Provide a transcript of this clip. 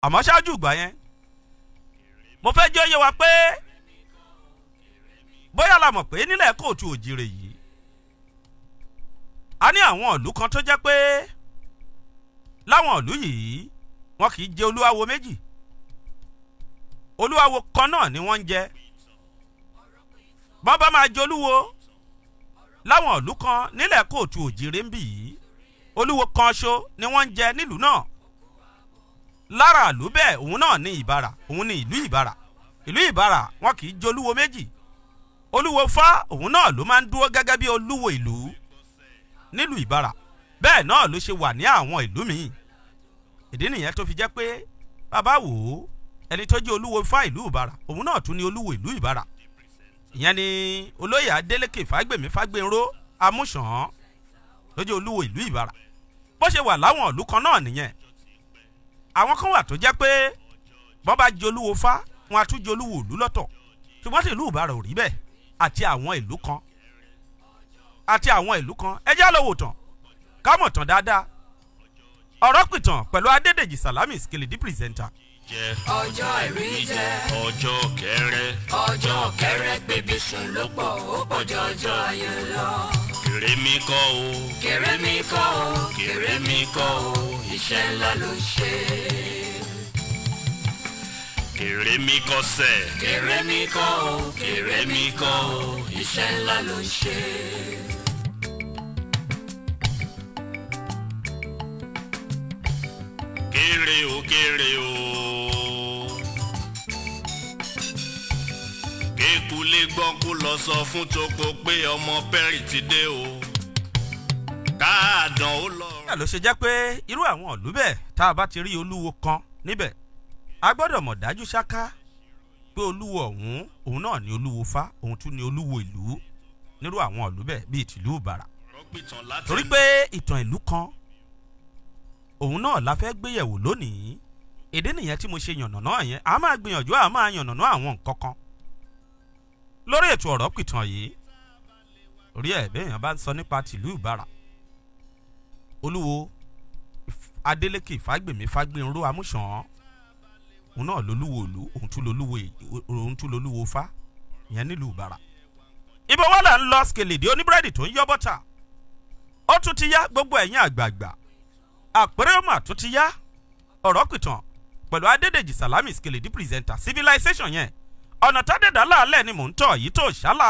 Àmọ́ ṣáájú ìgbà yẹn, mo fẹ́ jẹ́ ó yé wa pé bóyá la mọ̀ pé nílẹ̀ kóòtù òjìrè yìí, a ní àwọn ìlú kan tó jẹ́ pé láwọn ìlú yìí, wọn kì í jẹ olúwawo méjì, olúwawo kan náà ni wọ́n ń jẹ. Bọ́n bá máa jẹ olúwo láwọn ìlú kan nílẹ̀ kóòtù òjìrè ń bì yìí, olúwo kan ṣo ni wọ́n ń jẹ nílùú náà. Lára ìlú bẹ́ẹ̀, òun náà ní Ìbàrà, òun ní ìlú Ìbàrà. Ìlú Ìbàrà, wọn kì í jẹ olúwo méjì. Olúwo fá, òun náà ló máa ń dúró gẹ́gẹ́ bí olúwo ìlú nílùú Ìbàrà. Bẹ́ẹ̀ náà ló ṣe wà ní àwọn ìlú míì. Ìdí nìyẹn tó fi jẹ́ pé bàbá wò ó, ẹni tó jẹ́ olúwo fá ìlú Ìbàrà, òun náà tún ní olúwo ìlú Ìbàrà. Ìyẹn ni olóyè Adélékè Fágbèmí Fágbénró Amúsàn ló jẹ́ olúwo ìlú Ìbàrà. Bó ṣe wà láwọn ìlú kan náà nìyẹn. Àwọn kan wà tó jẹ́ pé bọ́n bá jẹ́ olúwo fá, wọn á tún jẹ́ olúwo ìlú lọ́tọ̀, ṣùgbọ́n tí ìlú Ìbàrà ò rí bẹ́ẹ̀, àti àwọn ìlú kan, àti àwọn ìlú kan. Ẹ já lọ wò tán, ká mọ̀ tán dáadáa. Ọ̀rọ̀ pìtàn pẹ̀lú Adédèjì Salami Skeledi presenter. Jẹ. Ọjọ́ ìrí jẹ́. Ọjọ́ kẹrẹ. Ọjọ́ kẹrẹ bèbí sùn ló pọ̀, ó pọ̀ jọjọ ayé lọ. Kèrè mi kọ́ o. Kèrè mi kọ́ o, kèrè mi kọ́ o, iṣẹ́ ńlá ló ṣe. Kèrè mi kọ́ sẹ̀. Kèrè mi kọ́ o, kèrè mi kọ́ o, iṣẹ́ ńlá ló ṣe. Kèrè o, kèrè o. Kékulé gbọ́ kó lọ sọ fún toko pé ọmọ Perry ti dé o. Káàdàn ó lọ. Bẹ́ẹ̀ ló ṣe jẹ́ pé irú àwọn ìlú bẹ́ẹ̀, tá a bá ti rí olúwo kan níbẹ̀, a gbọ́dọ̀ mọ̀ dájú ṣáká pé olúwo ọ̀hún, òun náà ni olúwo fá, òun tún ni olúwo ìlú nírú àwọn ìlú bẹ́ẹ̀ bíi tìlú Ìbàrà. Rọ́pìtàn láti. Torí pé ìtàn ìlú kan, òun náà la fẹ́ gbéyẹ̀wò lónìí. Èdè nìyẹn tí mo ṣe yànnàná yẹn. A máa gbìyànjú, a máa yànnàná àwọn nǹkan kan lórí ètò ọ̀rọ̀ pìtàn yìí. Orí ẹ̀ bẹ́ẹ̀ yẹn bá ń sọ nípa tìlú Ìbàrà, olúwo Adélékè Fágbèmí Fágbénró Amúsàn, òun náà lolúwo ìlú, òun tún lolúwo fá ìyẹn nílùú Ìbàrà. Ibo wà là ń lọ? Skelede oníbúrẹ́dì tó ń yọ bọ́tà, ó tún ti yá. Gbogbo ẹ̀yin àgbààgbà àpẹẹrẹ ọmọ àtún ti yá. Ọ̀rọ̀ pìtàn pẹ̀lú Adédèjì Salami Skelede presenter. Civilization yẹn, ọ̀nà tádẹ́dá láàlẹ́ ni mò ń tọ̀ yìí tó ṣálá.